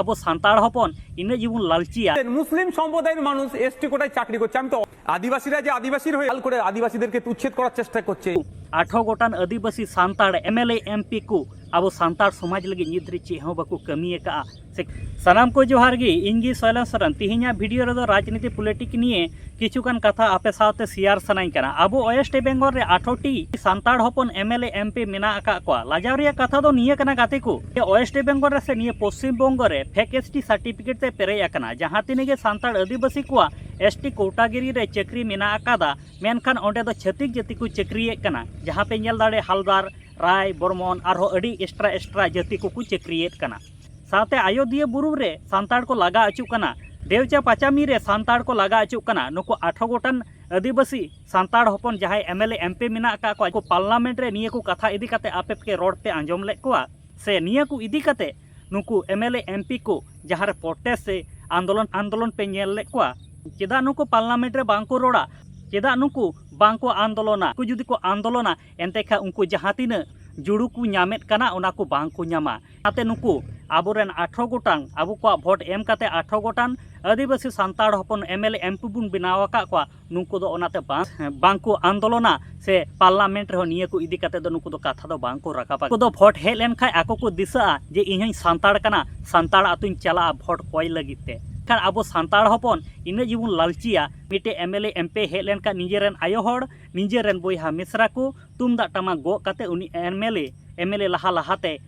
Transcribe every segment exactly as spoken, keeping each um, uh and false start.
ᱟᱵᱚ ᱥᱟᱱᱛᱟᱲ ᱦᱚᱯᱚᱱ ᱤᱱᱟᱹᱜ ᱡᱮᱵᱚᱱ ᱞᱟᱞᱪᱤᱭᱟ। মুসলিম সম্প্রদায়ের মানুষ এসটি কোটায় চাকরি করছে। আমি তো আদিবাসীরা যে আদিবাসীর হয়ে লাল করে আদিবাসীদেরকে উচ্ছেদ করার চেষ্টা করছে। আঠারো গোটান ᱟᱹᱫᱤᱵᱟᱹᱥᱤ ᱥᱟᱱᱛᱟᱲ ᱮᱢᱮᱞᱮ ᱮᱢᱯᱤ ᱠᱚ ᱟᱵᱚ ᱥᱟᱱᱛᱟᱲ ᱥᱚᱢᱟᱡᱽ ᱞᱟᱹᱜᱤᱫ ᱱᱤᱛ ᱫᱷᱟᱹᱨᱤᱡ ᱪᱮᱫ ᱦᱚᱸ ᱵᱟᱠᱚ ᱠᱟᱹᱢᱤ ᱟᱠᱟᱫᱼᱟ᱾ ᱥᱮ ᱥᱟᱱᱟᱢ ᱠᱚ ᱡᱚᱦᱟᱨ ᱜᱮ, ᱤᱧ ᱜᱮ ᱥᱚᱭᱞᱟᱱ ᱥᱚᱨᱮᱱ᱾ ᱛᱮᱦᱮᱧᱟᱜ ᱵᱷᱤᱰᱤᱭᱳ ᱨᱮᱫᱚ ᱨᱟᱡᱽᱱᱤᱛᱤ ᱯᱚᱞᱤᱴᱤᱠ ᱱᱤᱭᱮ ᱠᱤᱪᱷᱩ ᱜᱟᱱ ᱠᱟᱛᱷᱟ ᱟᱯᱮ ᱥᱟᱶᱛᱮ ᱥᱮᱭᱟᱨ ᱥᱟᱱᱟᱧ ᱠᱟᱱᱟ᱾ ᱟᱵᱚ ᱳᱭᱮᱥᱴ ᱵᱮᱝᱜᱚᱞ ᱨᱮ ᱟᱴᱷᱨᱚ ᱴᱤ ᱥᱟᱱᱛᱟᱲ ᱦᱚᱯᱚᱱ ᱮᱢᱮᱞᱮ ᱮᱢᱯᱤ ᱢᱮᱱᱟᱜ ᱟᱠᱟᱫ ᱠᱚᱣᱟ᱾ ᱞᱟᱡᱟᱣ ᱨᱮᱭᱟᱜ ᱠᱟᱛᱷᱟ ᱫᱚ ᱱᱤᱭᱟᱹ ᱠᱟᱱᱟ ᱜᱟᱛᱮ ᱠᱚ, ᱡᱮ ᱳᱭᱮᱥᱴ ᱵᱮᱝᱜᱚᱞ ᱨᱮ ᱥᱮ ᱱᱤᱭᱟᱹ ᱯᱚᱥᱪᱤᱢ ᱵᱚᱝᱜᱚ ᱨᱮ ᱯᱷᱮᱠ ᱮᱥᱴᱤ ᱥᱟᱨᱴᱤᱯᱷᱤᱠᱮᱴ ᱛᱮ ᱯᱮᱨᱮᱡ ᱟᱠᱟᱱᱟ᱾ ᱡᱟᱦᱟᱸ ᱛᱤᱱᱟᱹᱜ ᱜᱮ ᱥᱟᱱᱛᱟᱲ ᱟᱹᱫᱤᱵᱟᱹᱥᱤ ᱠᱚᱣᱟᱜ ᱮᱥᱴᱤ ᱠᱳᱴᱟᱜᱤᱨᱤ ᱨᱮ ᱪᱟᱹᱠᱨᱤ ᱢᱮᱱᱟᱜ ᱟᱠᱟᱫᱟ, ᱢᱮᱱᱠᱷᱟᱱ ᱚᱸᱰᱮ ᱫᱚ ᱪᱷᱟᱹᱛᱤᱠ ᱡᱟᱹᱛᱤ ᱠᱚ ᱪᱟᱹᱠᱨᱤᱭᱮᱫ ᱠᱟᱱᱟ᱾ ᱡᱟᱦᱟᱸ ᱯᱮ ᱧᱮᱞ ᱫᱟᱲᱮ ᱦᱟᱞᱫᱟᱨ, ᱨᱟᱭ, ᱵᱚᱨᱢᱚᱱ, ᱟᱨᱦᱚᱸ ᱟᱹᱰᱤ ᱮᱠᱥᱴᱨᱟ ᱮᱠᱥᱴᱨᱟ ᱡᱟᱹᱛᱤ ᱠᱚᱠᱚ ᱪᱟᱹᱠᱨᱤᱭᱮᱫ ᱠᱟᱱᱟ᱾ ᱥᱟᱶᱛᱮ ᱟᱭᱳᱫᱤᱭᱟᱹ ᱵᱩᱨᱩ ᱨᱮ ᱥᱟᱱᱛᱟᱲ ᱠᱚ ᱞᱟᱜᱟ ᱚᱪᱚᱜ ᱠᱟᱱᱟ, ᱰᱮᱣᱪᱟ ᱯᱟᱪᱟᱢᱤ ᱨᱮ ᱥᱟᱱᱛᱟᱲ ᱠᱚ ᱞᱟᱜᱟ ᱚᱪᱚᱜ ᱠᱟᱱᱟ᱾ ᱱᱩᱠᱩ ᱟᱴᱷᱨᱚ ᱜᱚᱴᱟᱝ ᱟᱹᱫᱤᱵᱟᱹᱥᱤ ᱥᱟᱱᱛᱟᱲ ᱦᱚᱯᱚᱱ ᱡᱟᱦᱟᱸᱭ ᱮᱢᱮᱞᱮ ᱮᱢᱯᱤ ᱢᱮᱱᱟᱜ ᱟᱠᱟᱫ ᱠᱚᱣᱟ, ᱩᱱᱠᱩ ᱯᱟᱨᱞᱟᱢᱮᱱᱴ ᱨᱮ ᱱᱤᱭᱟᱹ ᱠᱚ ᱠᱟᱛᱷᱟ ᱤᱫᱤ ᱠᱟᱛᱮ ᱟᱯᱮ ᱯᱮ ᱨᱚᱲ ᱯᱮ ᱟᱸᱡᱚᱢ ᱞᱮᱫ ᱠᱚᱣᱟ? ᱥᱮ ᱱᱤᱭᱟᱹ ᱠᱚ ᱤᱫᱤ ᱠᱟᱛᱮ ᱱᱩᱠᱩ ᱮᱢᱮᱞᱮ ᱮᱢᱯᱤ ᱠᱚ ᱡᱟᱦᱟᱸ ᱨᱮ ᱯᱨᱚᱴᱮᱥᱴ ᱥᱮ ᱟᱱᱫᱳᱞᱚᱱ ᱟᱱᱫᱳᱞᱚᱱ ᱯᱮ ᱧᱮᱞ ᱞᱮᱫ ᱠᱚᱣᱟ? ᱪᱮᱫᱟᱜ ᱱᱩᱠᱩ ᱯᱟᱨᱞᱟᱢᱮᱱᱴ ᱨᱮ ᱵᱟᱝ ᱠᱚ ᱨᱚᱲᱟ? ᱪᱮᱫᱟᱜ ᱱᱩᱠᱩ ᱵᱟᱝ ᱠᱚ ᱟᱱᱫᱳᱞᱚᱱᱟ? ᱩᱱᱠᱩ ᱡᱩᱫᱤ ᱠᱚ ᱟᱱᱫᱳᱞᱚᱱᱟ, ᱮᱱᱛᱮ ᱠᱷᱟᱱ ᱩᱱᱠᱩ ᱡᱟᱦᱟᱸ ᱛᱤᱱᱟᱹᱜ ᱡᱩᱲᱩ ᱠᱚ ᱧᱟᱢᱮᱫ ᱠᱟᱱᱟ, ᱚᱱᱟ ᱠᱚ ᱵᱟᱝ ᱠᱚ ᱧᱟᱢᱟ᱾ ᱚᱱᱟᱛᱮ ᱱᱩᱠᱩ ᱟᱵᱚᱨᱮᱱ ᱟᱴᱷᱨᱚ ᱜᱚᱴᱟᱝ, ᱟᱵᱚ ᱠᱚᱣᱟᱜ ᱵᱷᱳᱴ ᱮᱢ ᱠᱟᱛᱮ ᱟᱴᱷᱨᱚ ᱜᱚᱴᱟᱝ ᱟᱹᱫᱤᱵᱟᱹᱥᱤ ᱥᱟᱱᱛᱟᱲ ᱦᱚᱯᱚᱱ ᱮᱢᱮᱞᱮ ᱮᱢᱯᱤ ᱵᱚᱱ ᱵᱮᱱᱟᱣ ᱟᱠᱟᱫ ᱠᱚᱣᱟ, ᱱᱩᱠᱩ ᱫᱚ ᱚᱱᱟᱛᱮ ᱵᱟᱝ, ᱵᱟᱝ ᱠᱚ ᱟᱱᱫᱳᱞᱚᱱᱟ ᱥᱮ ᱯᱟᱨᱞᱟᱢᱮᱱᱴ ᱨᱮᱦᱚᱸ ᱱᱤᱭᱟᱹ ᱠᱚ ᱤᱫᱤ ᱠᱟᱛᱮ ᱫᱚ ᱱᱩᱠᱩ ᱫᱚ ᱠᱟᱛᱷᱟ ᱫᱚ ᱵᱟᱝ ᱠᱚ ᱨᱟᱠᱟᱵᱟ᱾ ᱱᱩᱠᱩ ᱫᱚ ᱵᱷᱳᱴ ᱦᱮᱡ ᱞᱮᱱᱠᱷᱟᱱ ᱟᱠᱚ ᱠᱚ ᱫᱤᱥᱟᱹᱜᱼᱟ ᱡᱮ ᱤᱧ ᱦᱚᱸᱧ ᱥᱟᱱᱛᱟᱲ ᱠᱟᱱᱟ, ᱥᱟᱱᱛᱟᱲ ᱟᱹᱛᱩᱧ ᱪᱟᱞᱟᱜᱼᱟ ᱵᱷᱳᱴ ᱠᱚᱭ ᱞᱟᱹᱜᱤᱫ ᱛᱮ᱾ ᱠᱷᱟᱱ ᱟᱵᱚ ᱥᱟᱱᱛᱟᱲ ᱦᱚᱯᱚᱱ ᱤᱱᱟᱹᱜ ᱡᱮᱵᱚᱱ ᱞᱟᱞᱪᱤᱭᱟ, ᱢᱤᱫᱴᱮᱡ ᱮᱢᱮᱞᱮ ᱮᱢᱯᱤ ᱦᱮᱡ ᱞᱮᱱᱠᱷᱟᱱ ᱱᱤᱡᱮᱨᱮᱱ ᱟᱭᱳ ᱦᱚᱲ, ᱱᱤᱡᱮᱨᱮᱱ ᱵᱚᱭᱦᱟ ᱢᱤᱥᱨᱟ ᱠᱚ ᱛᱩᱢᱫᱟᱜ ᱴᱟᱢᱟᱠ ᱜᱚᱜ ᱠᱟᱛᱮ ᱩᱱᱤ ᱮᱢᱮᱞᱮ, ᱮᱢᱮᱞᱮ ᱞᱟᱦᱟ ᱞᱟᱦᱟᱛᱮ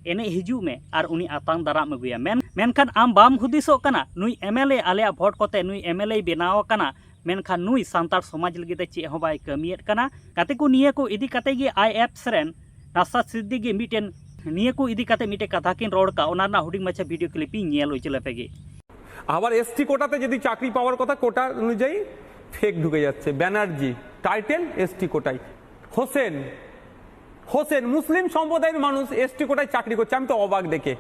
ᱮᱱᱮᱡ ᱦᱤᱡᱩᱜ ᱢᱮ ᱟᱨ ᱩᱱᱤ ᱟᱛᱟᱝ ᱫᱟᱨᱟᱢ ᱟᱹᱜᱩᱭᱟ᱾ ᱢᱮᱱ, ᱢᱮᱱᱠᱷᱟᱱ ᱟᱢ ᱵᱟᱢ ᱦᱩᱫᱤᱥᱚᱜ ᱠᱟᱱᱟ, ᱱᱩᱭ ᱮᱢᱮᱞᱮ ᱟᱞᱮᱭᱟᱜ ᱵᱷᱳᱴ ᱠᱚᱛᱮ ᱱᱩᱭ ᱮᱢᱮᱞᱮᱭ ᱵᱮᱱᱟᱣ ᱟᱠᱟᱱᱟ, ᱢᱮᱱᱠᱷᱟᱱ ᱱᱩᱭ ᱥᱟᱱᱛᱟᱲ ᱥᱚᱢᱟᱡᱽ ᱞᱟᱹᱜᱤᱫ ᱛᱮ ᱪᱮᱫ ᱦᱚᱸ ᱵᱟᱭ ᱠᱟᱹᱢᱤᱭᱮᱫ ᱠᱟᱱᱟ᱾ ᱜᱟᱛᱮ ᱠᱚ, ᱱᱤᱭᱟᱹ ᱠᱚ ᱤᱫᱤ ᱠᱟᱛᱮ ᱜᱮ ᱟᱭ ᱮᱯᱥ ᱨᱮᱱ ᱱᱟᱥᱟ ᱥᱤᱫᱫᱤ ᱜᱮ ᱢᱤᱫᱴᱮᱱ, ᱱᱤᱭᱟᱹ ᱠᱚ ᱤᱫᱤ ᱠᱟᱛᱮ ᱢᱤᱫᱴᱮᱱ ᱠᱟᱛᱷᱟ ᱠᱤᱱ ᱨᱚᱲ ᱠᱟᱜ, ᱚᱱᱟ ᱨᱮᱱᱟᱜ ᱦᱩᱰᱤᱧ ᱢᱟᱪᱷᱟ ᱵᱷᱤᱰᱤᱭᱳ ᱠᱞᱤᱯ ᱤᱧ ᱧᱮᱞ ᱦᱚᱪᱚ ᱞᱮᱯᱮ ᱜᱮ᱾ আবার এসটি কোটাতে যদি চাকরি পাওয়ার কথা, কোটা অনুযায়ী ফেক ঢুকে যাচ্ছে। ব্যানার্জি, টাইটেল এসটি কোটায়। হোসেন, হোসেন, মুসলিম সম্প্রদায়ের মানুষ এসটি কোটায় চাকরি করছে। আমি তো অবাক দেখে।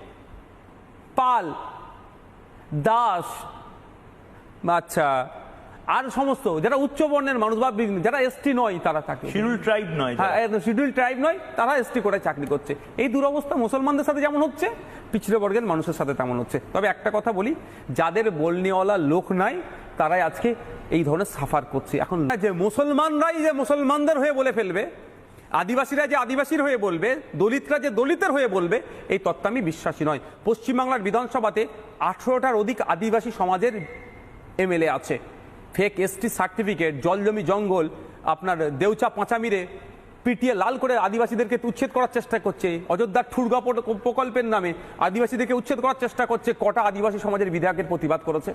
পাল, দাস, আচ্ছা, আর সমস্ত যারা উচ্চ বর্ণের মানুষ বা বিভিন্ন, যারা এসটি নয়, তারা থাকে। শিডিউল ট্রাইব নয় হ্যাঁ, তারা। একদম শিডিউল ট্রাইব নয়, তারা এসটি করে চাকরি করছে। এই দুরবস্থা মুসলমানদের সাথে যেমন হচ্ছে, পিছড়ে বর্গের মানুষের সাথে তেমন হচ্ছে। তবে একটা কথা বলি, যাদের বলনেওয়ালা লোক নাই, তারাই আজকে এই ধরনের সাফার করছে। এখন যে মুসলমানরাই যে মুসলমানদের হয়ে বলে ফেলবে, আদিবাসীরা যে আদিবাসীর হয়ে বলবে, দলিতরা যে দলিতের হয়ে বলবে, এই তত্ত্বে আমি বিশ্বাসী নয়। পশ্চিমবাংলার বিধানসভাতে আঠেরোটার অধিক আদিবাসী সমাজের এমএলএ আছে। ফেক এসটি সার্টিফিকেট, জলজমি জঙ্গল, আপনার দেউচা পাঁচামিরে পিটিয়ে লাল করে আদিবাসীদেরকে উচ্ছেদ করার চেষ্টা করছে। অযোধ্যার ঠুরগা প্রকল্পের নামে আদিবাসীদেরকে উচ্ছেদ করার চেষ্টা করছে। কটা আদিবাসী সমাজের বিধায়কের প্রতিবাদ করেছে?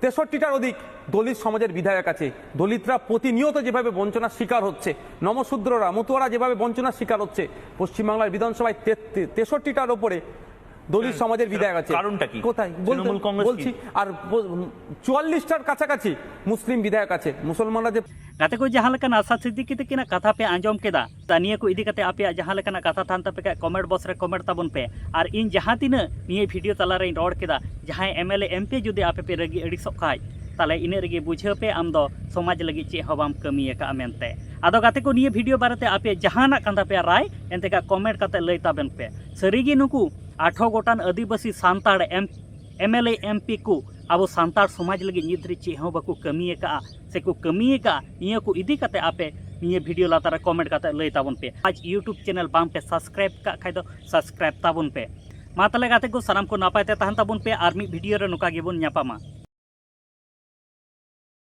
তেষট্টিটার অধিক দলিত সমাজের বিধায়ক আছে। দলিতরা প্রতিনিয়ত যেভাবে বঞ্চনার শিকার হচ্ছে, নমশূদ্ররা, মতুয়ারা যেভাবে বঞ্চনার শিকার হচ্ছে, পশ্চিমবাংলার বিধানসভায় তেত্রিশ তেষট্টিটার ওপরে দলিত সমাজের বিধায়ক আছে। কারণটা কি? কোথায়? বলতে- তৃণমূল কংগ্রেস বলছি। কি? আর ব- চুয়াল্লিশটার কাছাকাছি মুসলিম বিধায়ক আছে। মুসলমানরা যে ᱜᱟᱛᱮ ᱠᱚ, ᱡᱟᱦᱟᱸ ᱞᱮᱠᱟ ᱱᱟᱥᱟ ᱥᱤᱫᱫᱤᱠᱤ ᱛᱟᱹᱠᱤᱱᱟᱜ ᱠᱟᱛᱷᱟ ᱯᱮ ᱟᱸᱡᱚᱢ ᱠᱮᱫᱟ, ᱛᱟ ᱱᱤᱭᱟᱹ ᱠᱚ ᱤᱫᱤ ᱠᱟᱛᱮ ᱟᱯᱮᱭᱟᱜ ᱡᱟᱦᱟᱸ ᱞᱮᱠᱟᱱᱟᱜ ᱠᱟᱛᱷᱟ ᱛᱟᱦᱮᱱ ᱛᱟᱯᱮ ᱠᱷᱟᱡ ᱠᱚᱢᱮᱱᱴ ᱵᱚᱠᱥ ᱨᱮ ᱠᱚᱢᱮᱱᱴ ᱛᱟᱵᱚᱱ ᱯᱮ᱾ ᱟᱨ ᱤᱧ ᱡᱟᱦᱟᱸ ᱛᱤᱱᱟᱹᱜ ᱱᱤᱭᱟᱹ ᱵᱷᱤᱰᱤᱭᱳ ᱛᱟᱞᱟ ᱨᱮᱧ ᱨᱚᱲ ᱠᱮᱫᱟ, ᱡᱟᱦᱟᱸᱭ ᱮᱢ ᱮᱞ ᱮ ᱮᱢ ᱯᱤ ᱡᱩᱫᱤ ᱟᱯᱮ ᱯᱮ ᱨᱟᱹᱜᱤ ᱟᱹᱲᱤᱥᱚᱜ ᱠᱷᱟᱡ, ᱛᱟᱦᱞᱮ ᱤᱱᱟᱹᱜ ᱨᱮᱜᱮ ᱵᱩᱡᱷᱟᱹᱣ ᱯᱮ ᱟᱢ ᱫᱚ ᱥᱚᱢᱟᱡᱽ ᱞᱟᱹᱜᱤᱫ ᱪᱮᱫ ᱦᱚᱸ ᱵᱟᱢ ᱠᱟᱹᱢᱤ ᱟᱠᱟᱫᱼᱟ ᱢᱮᱱᱛᱮ᱾ ᱟᱫᱚ ᱜᱟᱛᱮ ᱠᱚ, ᱱᱤᱭᱟᱹ ᱵᱷᱤᱰᱤᱭᱳ ᱵᱟᱨᱮᱛᱮ ᱟᱯᱮ ᱡᱟᱦᱟᱱᱟᱜ ᱠᱟᱱ ᱛᱟᱯᱮᱭᱟ ᱨᱟᱭ, ᱮᱱᱛᱮ ᱠᱷᱟᱡ ᱠᱚᱢᱮᱱᱴ ᱠᱟᱛᱮ ᱞᱟᱹᱭ ᱛᱟᱵᱮᱱ ᱯᱮ᱾ ᱥᱟᱹᱨᱤᱜᱮ ᱱᱩᱠᱩ ᱟᱴᱷᱨᱚ ᱜᱚᱴᱟᱝ ᱟᱹᱫᱤᱵᱟᱹᱥᱤ Santal M M L A M P ᱠᱚ ᱟᱵᱚ ᱥᱟᱱᱛᱟᱲ ᱥᱚᱢᱟᱡᱽ ᱞᱟᱹᱜᱤᱫ ᱱᱤᱛ ᱫᱷᱟᱹᱨᱤᱡ ᱪᱮᱫ ᱦᱚᱸ ᱵᱟᱠᱚ ᱠᱟᱹᱢᱤ ᱟᱠᱟᱫᱼᱟ ᱥᱮ ᱠᱚ ᱠᱟᱹᱢᱤ ᱟᱠᱟᱫᱼᱟ, ᱱᱤᱭᱟᱹ ᱠᱚ ᱤᱫᱤ ᱠᱟᱛᱮ ᱟᱯᱮ ᱱᱤᱭᱟᱹ ᱵᱷᱤᱰᱤᱭᱳ ᱞᱟᱛᱟᱨ ᱨᱮ ᱠᱚᱢᱮᱱᱴ ᱠᱟᱛᱮ ᱞᱟᱹᱭ ᱛᱟᱵᱚᱱ ᱯᱮ᱾ ᱟᱡ ᱭᱩᱴᱩᱵᱽ ᱪᱮᱱᱮᱞ ᱵᱟᱝ ᱯᱮ ᱥᱟᱵᱥᱠᱨᱟᱭᱤᱵᱽ ᱠᱟᱜ ᱠᱷᱟᱡ ᱫᱚ ᱥᱟᱵᱥᱠᱨᱟᱭᱤᱵᱽ ᱛᱟᱵᱚᱱ ᱯᱮ᱾ ᱢᱟ ᱛᱟᱦᱞᱮ ᱜᱟᱛᱮ ᱠᱚ, ᱥᱟᱱᱟᱢ ᱠᱚ ᱱᱟᱯᱟᱭ ᱛᱮ ᱛᱟᱦᱮᱱ ᱛᱟᱵᱚᱱ ᱯᱮ, ᱟᱨ ᱢᱤᱫ ᱵᱷᱤᱰᱤᱭᱳ ᱨᱮ ᱱᱚᱝᱠᱟ ᱜᱮᱵᱚᱱ ᱧᱟᱯᱟᱢᱟ᱾